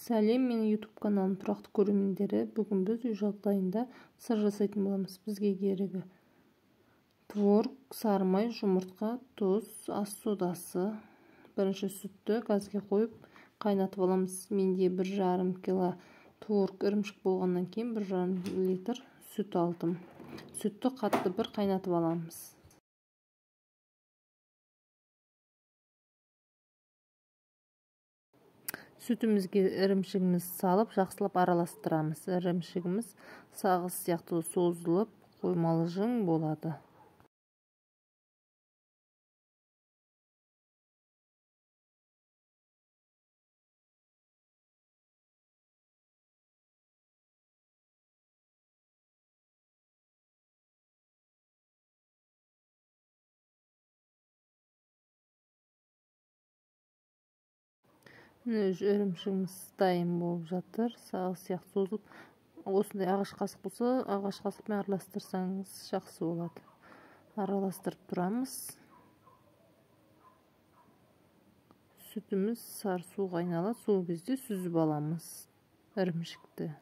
Сәлем, менің YouTube каналым тұрақты көрермендері. Бүгін біз үй жағдайында сыр жасайтын боламыз. Бізге керегі творог, сары май, жұмыртқа, тұз, ас содасы. Бірінші сүтті газге қойып қайнатып аламыз. Менде 1,5 кило творог ірімшік болғаннан кейін 1,5 литр сүт алдым. Сүтті қатты бір қайнатып аламыз. Сүтімізге ірімшігімізді салып, жақсылап араластырамыз. Ірімшігіміз сағыз сияқты созылып, қоймалжың болады. Міне, ірімшігіміз дайын болып жатыр, сағыз сияқты созылып. Осындай ағаш қасық болса, ағаш қасықпен араластырсаңыз жақсы болады. Араластырып тұрамыз. Сүтіміз сары суға айналады, сол кезде сүзіп аламыз ірімшікті.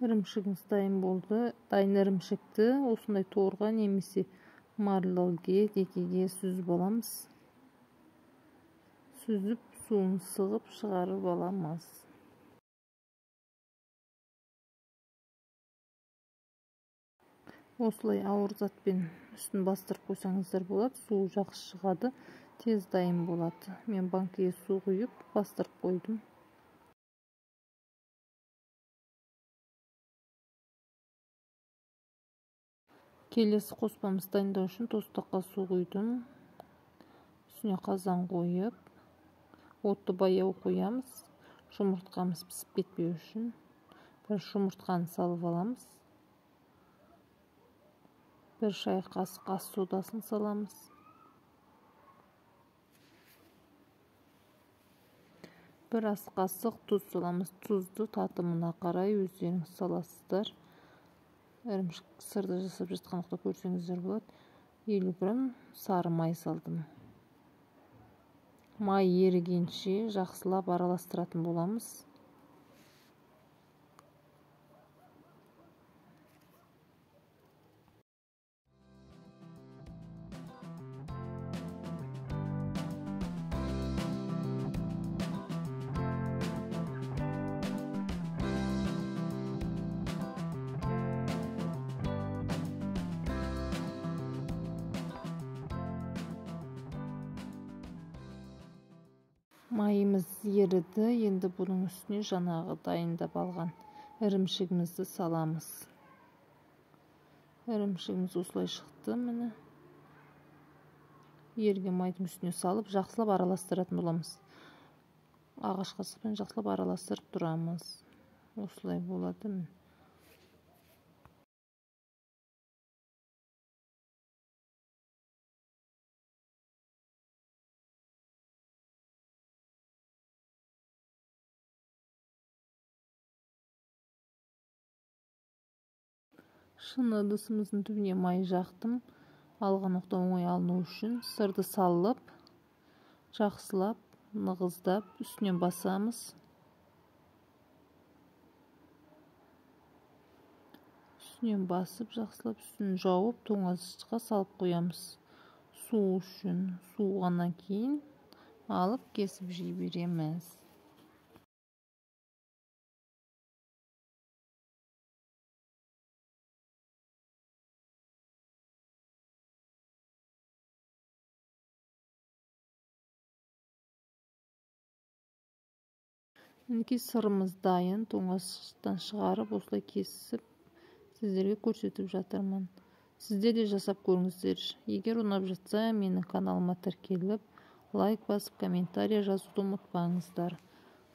Ірімшігіміз дайын болды. Дайын ірімшікті осындай торға немесе марлге, декеге сүзіп аламыз. Сүзіп, суын сығып шығарып аламыз. Осылай ауыр затпен үстін бастырып қойсаңыздар болады. Суы жақсы шығады, тез дайын болады. Мен банкіге су құйып бастырып қойдым. Келесі қоспамызды дайындау үшін тостаққа су құйдым. Үстіне қазан қойып, отты баяу қоямыз. Жұмыртқамыз пісіп кетпеу үшін бір жұмыртқаны салып аламыз. 1 шай қасық ас содасын саламыз. 1 ас қасық тұз саламыз. Тұзды татымына қарай өздеріңіз саласыздар. Ірімшік сырды жасап жатқан уақытта көрсеңіздер болады. 50 грамм сары май салдым. Май ерігенше жақсылап араластыратын боламыз. Майымыз еріді, енді бұның үстіне жаңағы дайындап алған ірімшігімізді саламыз. Ірімшігіміз осылай шықты, міне. Еріген майдың үстіне салып, жақсылап араластыратын боламыз. Ағаш қасықпен жақсылап араластырып тұрамыз. Осылай болады, міне. Шыны ыдысымыздың түбіне май жақтым. Алған оқтан оңай алыну үшін сырды салып, жақсылап нығыздап үстінен басамыз. Үстінен басып, жақсылап үстін жауып, тоңазытқышқа салып қоямыз. Су үшін суығаннан кейін алып кесіп жей береміз. Мінекей сырымыз дайын, тоңазытқыштан шығарып, осылай кесіп сіздерге көрсетіп жатырмын. Сіздер де жасап көріңіздер. Егер ұнап жатса, менің каналыма тіркеліп, лайк басып, комментарий жазуды ұмытпаңыздар.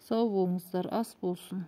Сау болыңыздар, ас болсын.